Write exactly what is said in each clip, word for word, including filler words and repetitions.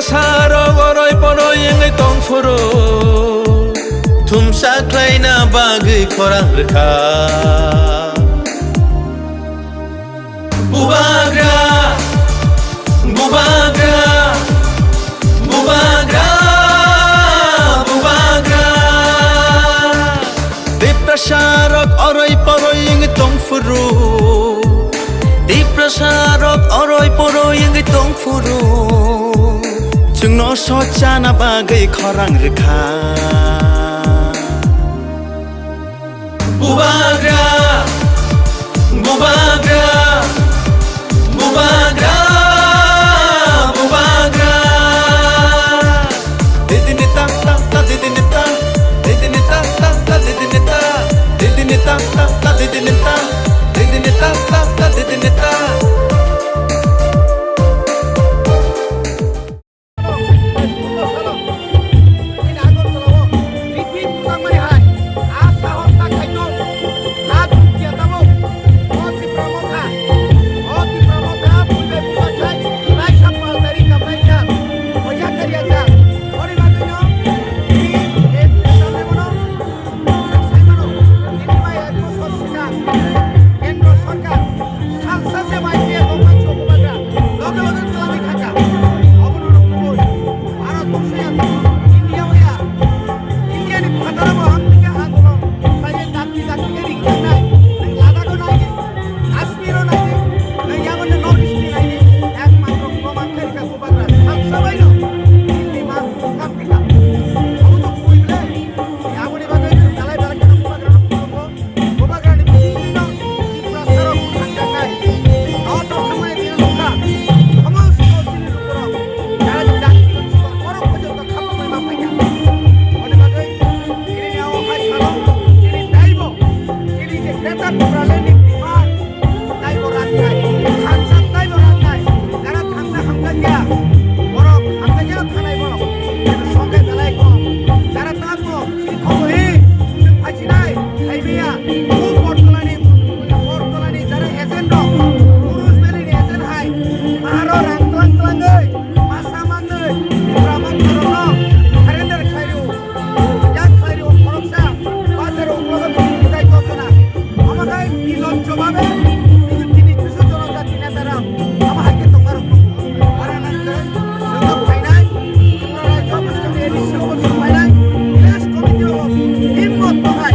Sarok oroi poroi wngwi tongphuru, thumsa khlaina bagwi khorang rwkha. Bubagra, bubagra, bubagra, bubagra. Tiprasa rok oroi poroi wngwi tongphuru, Tiprasa rok oroi poroi wngwi tongphuru, chwngno sochana bagwi khorang rwkha. Bubagra, bubagra, bubagra, bubagra. Didini ta ta ta, didini ta, didini ta ta ta, didini ta, didini ta ta ta, didini ta, didini ta ta ta, didini ta. Kendro sorkar salsa se bai khe bo manso bubagra loge loge twlangwi thangkha. Obono rw kubui Bharat borsho ya, India o ya, India ni phataro bo hamtwkhe andolon khlaiwi dakti dakti khe ringjaknai. Nwng Ladakh o nai di, Kashmir o nai di, nwng yago North East ni nai di, ekmatro proman khe rikha bubagra salsa bai no Hindi ma kam kisa. Obo to kubui ble. Aboni bagwi chwng belai belai kheno bubagra no khulumgo. Bubagrani bisingtwino Tiprasarok bwthangjaknai. Noto thangmani dino nukha. Omo swkang chini lukurok jara jati chikon chikon borok porjonto khapangwi ma phaikha. Aboni bagwi chini o hai salo chini taibo chini je Greater Tipralandni demand taibo raknai, thansa taibo raknai, jara thangna hamjakya, borok hamjakya thanai borok, songkhe belai kok, jara tangbo, chini khobo hi, chwng phaichinai, phaimaya, o Bortolani, Bortolani jara agent rok, Kurus Valley ni agent hai, maharo rang tlang tlangwi, masa manwi, Tipra Motha rokno surrender khlai rw. Yang khlai rw khoroksa, bazar o uklogo bini bwtai kok khna. Omo khai milon jobabe, bini tini chusu jonojati neta rok, omo hai khe tongma rok tongo. Ora nang khe, joto phainai, Tripura Rajya Bwskangni A D C o joto phainai, village committee o himmot no hai,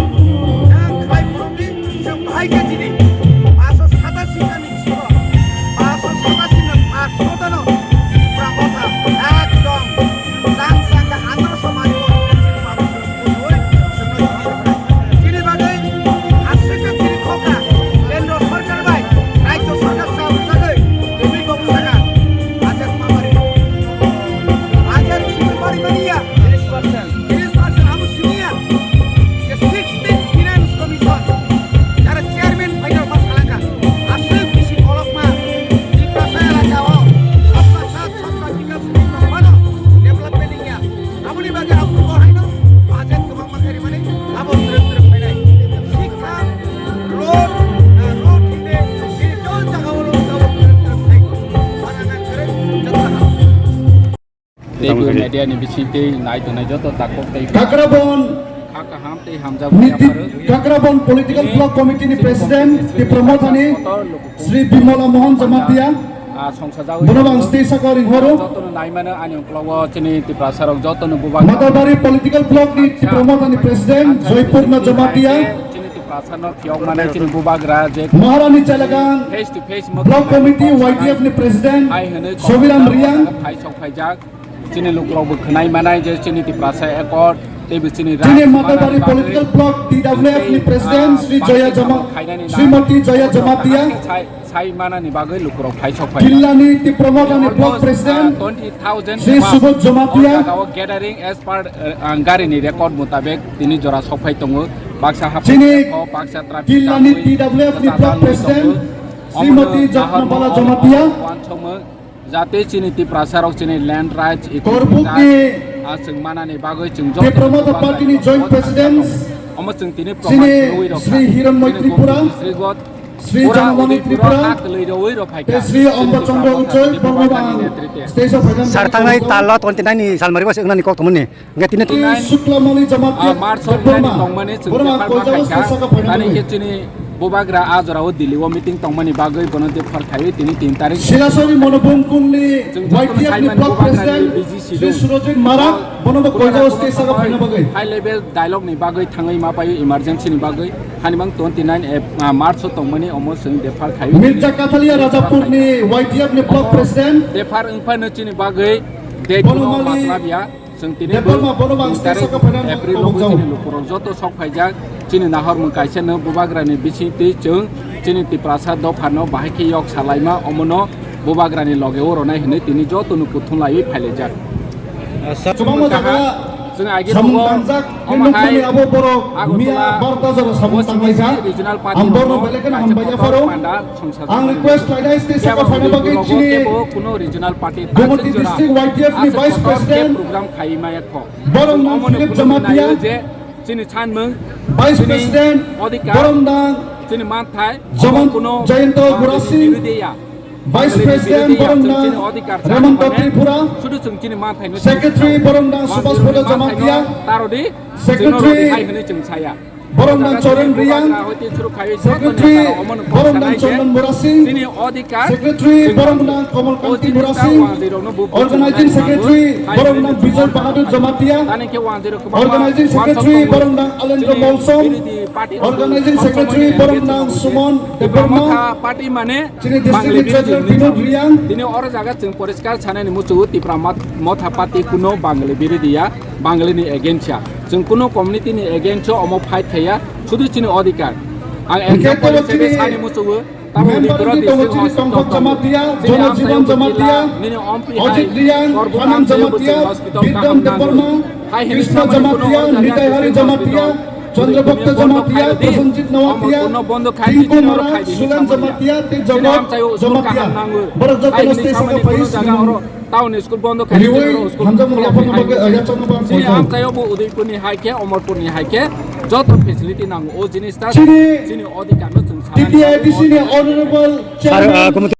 yang khlai phuru di, chwng bahai khe chini, paso sata sita ni Paso sata sino paso tano Tipra Motha ekdom jang sangka atraso mani o chini bagwi aswk khe chini khoka kendro sorkar bai rajyo sorkar sa bwsagwi tebwi bo bwsaga budget ma mari budget simi mari mani ya. Tris percent amo simi ya. Je sixteen Finance Commission, jara chairman phainai ma salaka, aswk bisi kolokma, Tiprasa elaka o, sabka saath, sabka bikas ni tongmano, development wngya. Aboni bagwi ang bo haino, budget kwbangma kharimani, abo twrwk twrwk phainai. Sikha, road, ah, road hinde, bini jol jaga o, abo twrwk twrwk phai. Bana nang kwrwi, jotto ha. Tei bo media ni bisingtwi nai tongnai joto takhuk tei Kakrabon, kha kaham tei hamjak Niti-, yapharo. Kakrabon Political Tini Block Committee ni chini President, committee Tipra Mothani, kotor luku Shri Bimola Mohan Jamatia, ah, songsa jagwi bono ang tongo. Stei saka ringhoro. Jotono naimano ani uklogo chini Tiprasa rok jotono bubagra. Matadari Political Block ni Tipra Mothani President, Joypurna Jamatia. Chini Tiprasa no phiyok mane chini bubagra je Maharani Chalagang face to face Block Committee, Y T F ni President, hai hwnwi Sobiram Riang. Phai sok phaijak. Chini lukurokbo khwnai manai je chini Tiprasa Accord tei bo chini Chini Raj Matadari manani bagwi Political Block, T W F ni tei, President, ah, Shri Joya baksa Jama-, khainani Srimati nang Joya Jamatia. Sai, sai manani bagwi lukurok phaisok phai. Jillani Tipra Mothani Block Almost, ah, President, twenty thousand Shri Subodh Jamatia. O jagao gathering as per, ah, ang garini record mutabek tini jora sokphai tongo. Baksa hapung Chini baksa traffic Jillani jam wi T W F ni Block President, Srimati Jatnabala Jamatia. Wansokma Jate chini Tiprasa rok chini land rights, equity rights, ah, chwng manani bagwi chwng joto Tipra Motha Party ni joint president, omo chwng tini proman chini rwi rok Shri Hiranmoy Tripura, district o Sri Janamani Tripura, tei Sri Omba Chandra Uchoi, Bormani, stage of finance. Sar thangnai talo twenty nine ni salmari basi wngnani kok tongmani. Hingke tini tini Suklamani Jamatia, ah, March Debbarma, tongmani chwng borok tepar koijago ma khaika. Stage of finance. Tani khe chini bubagra a jorao Delhi o meeting tongmani bagwi bono tepar khaiwi tini tin tarik. Silasori Monobhum Kungni chwng jotono Y T F ni saimani block bubagrani president B G C Sri Surajit Marak, bono bo koijago stage saga phaina bagwi. High level dialogue ni bagwi thangwi ma paio emergency ni bagwi. Hanimang twenty nine Ap-, ah, March o tongmani omo chwng dephar khai. Mirza Kathalia Rajapur ni Y T F ni block president. Dephar wngphano chini bagwi date bono no mali matlab ya. Chwng tini Debbarma bono mang stage saga phaina April o chini lukurok joto sok phaijak. Chini nahor mung kaisa no bubagra ni bising twi chwng chini Tiprasa dopha no bahai khe yok salaima omono bubagra ni loge o ronai hinwi tini joto no kuthum laiwi phailaijak. Chwbangma jaga chwng agi samung tangjak, omo hai nukmani abo borok miya Agartala barta jora samung tanglaijak. Regional party ang borno belai kheno hambai yapharo. Ang request khlainai stage saga phaina bagwi chini Gumoti district Y T F ni vice president program khai maya kho. Borok nang Philip Jamatia, chini sanmung, vice president, borok nang chini manthai, Jayanta Gurasing, vice president, borok nang Remanta Tripura, secretary, borok nang Subhash Phoda Jamatia, secretary, borok nang Choren Reang, secretary, borok nang Chandan Murasing, secretary, borok nang Kamal Kanti Murasing, organizing secretary, borok nang Bijoy Bahadur Jamatia, organizing secretary, borok nang Alendra Molsom, organizing secretary, borok nang Suman Debbarma, chini district ni treasurer Binod Reang. Tini oro jaga chwng poriskar sanani muchungo Tipra Motha Party kuno Bangali birodhi ya. Bangali ni against ya. Chwng kuno community ni against o omo fight khaiya, sudu chini odhikar. Ang example hisabe sani muchungo, tamo member ni tongo chini Tongthok Jamatia, Jono Jibon Jamatia, Ajit Reang, Kanam Jamatia, Bikram Debbarma, Krishna Jamatia, Nitai Hari Jamatia, Chandra Bhakta Jamatia, Prasenjit Noatia, Tinku Mara, Sulen Jamatia, tei Jagat Jamatia. Borok joto no stage saga phai sini. Town school bondo khai riwi, hamjakmung yaphangna bagwi, ah, yachakna bagwi chini poito. Amchaio bo Udaipurni hai khe, Omorpurni hai khe, joto facility nango. O jinis ta chini chini odhikar no chwng sana T T I A D C ni honorable chairman, ah, committee